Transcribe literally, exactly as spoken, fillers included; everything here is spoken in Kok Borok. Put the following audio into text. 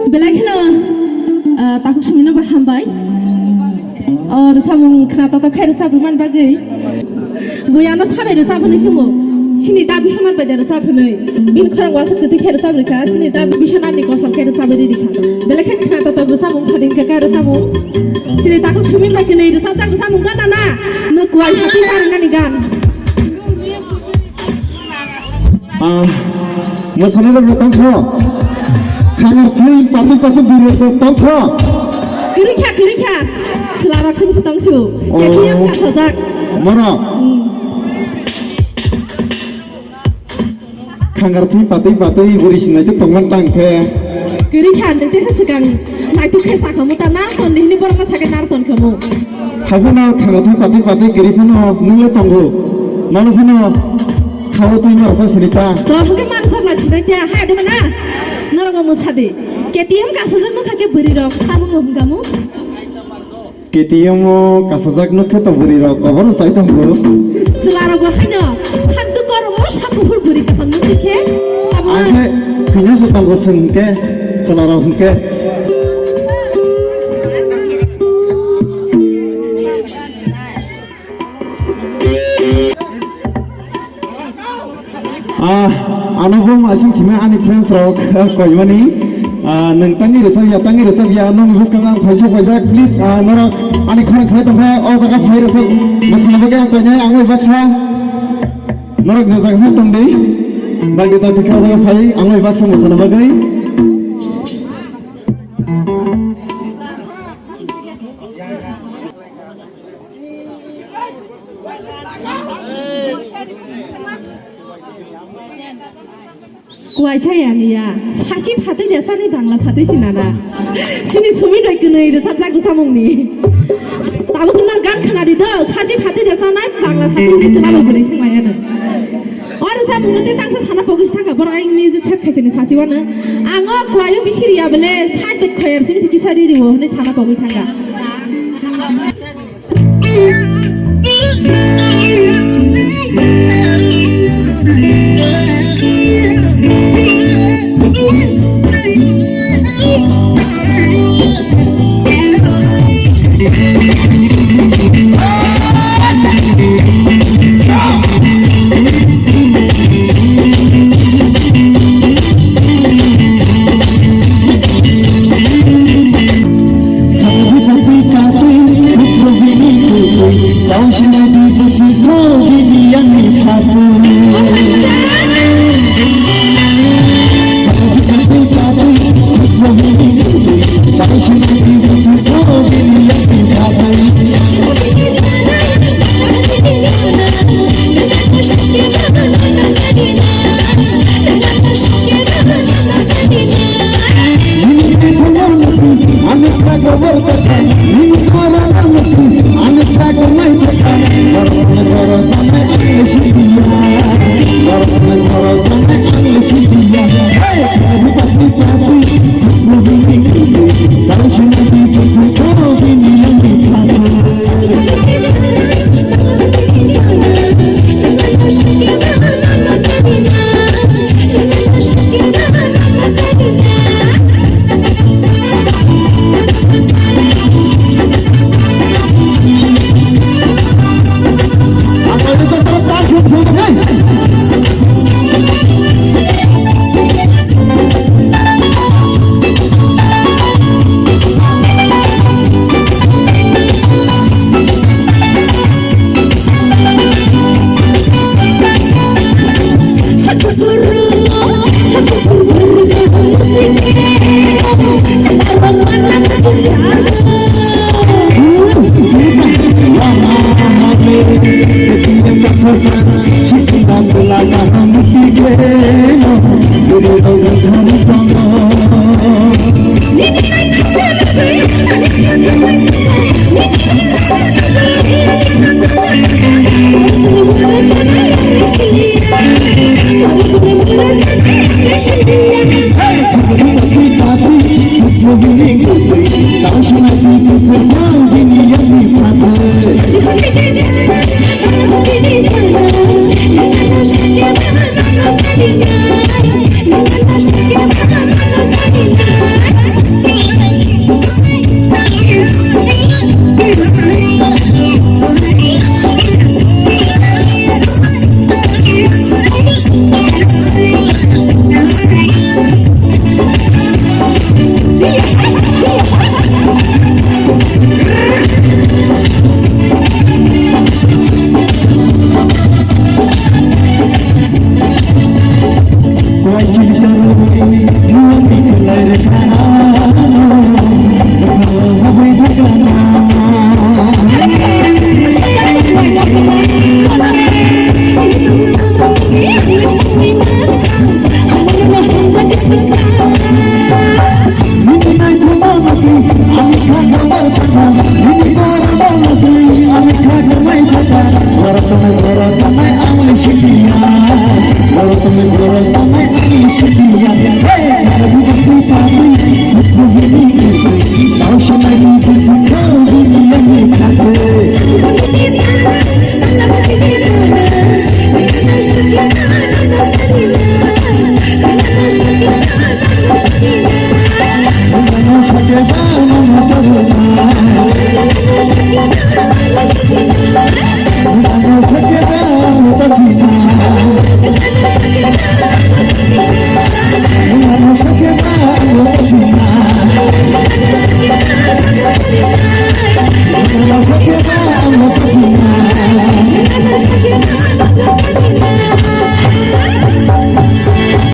Belai kheno, ah, takhuk sumino bo hambai. O rwchapmung khna toto khe rwchap rwmani bagwi. Bui ano sabai rwchap hwnwi swngo. Chini dabi hwnwi bai da rwchap hwnwi. Bini khorang waisa kwtwi khe rwchap rwkha. Chini dabi bisonarni kosol khe rwchap rwi rwkha. Belai khe khna toto rwchapmung khading khe khe rwchapmung. Chini takhuk sumino bai kwnwi rwchapjak rwchapmung gana na. Nwng kuai hati sarinani gan. Ah, mwsana rok tongkho. Khangar thwi patwi patwi biri rok tongkho. Kwrwi kha, kwrwi kha. Chwla rok sung si tong su. Oh. K T M kasajak. Moro. Hmm. Khangar thwi patwi patwi buri sinai tongman tang khe. Kwrwi kha, nwng tesa swkang naituk khe sakha muta nang ton di hini borok ma sakhe nang ton khamu. Habuno khango thang patwi patwi kwrwi phano nwng le tongo. Nono phano khawo twi ma rwchap sini ta. To hwnkhe ma rwchap lai sinai ta, hai de mana? Norok ma mwsa di. K T M kasajak nukha khe bwrwi rok, tabuk no hwnkamu. K T M o kasajak nukha to bwrwi rok, kobor rwchai tongo. Chwla rok bo haino, sak dukor mo sak kuphur bwrwi kaham nukha khe, tabuk. Ang khe thwina se tongo chwng hwnkhe, chwla rok hwnkhe. Ah, ano bo masing simi ani friends rok, ah, koimani. Ah, nwng tangwi rwchapya, tangwi rwchapya, nokni bwskango ang phaisa phaijak, please, ah, norok ani khorang khlai tongkha, o jaga phai rwchap, mwsana bagwi ang koinai, ang bai baksa. Norok je jaga phai tongdi, bagwi ta thikha o jaga phai, ang bai baksa mwsana bagwi. Kuaisa ya niya, sasi phatwi resa ni bangla phatwi sinana. Sini sumi doi kwnwi rwchapjak rwchapmung ni. Tabuk no gan khna di do, sasi phatwi resa nai bangla phatwi ni chwla bo bwrwi singmaya no. O rwchapmung no te tangsa sana pogwi thangkha, borok ayang music set khaisani sasi wano. Ang o kuaio bisiri ya bele, side bet khoyar simi siti sari riwo hwnwi sana pogwi thangkha.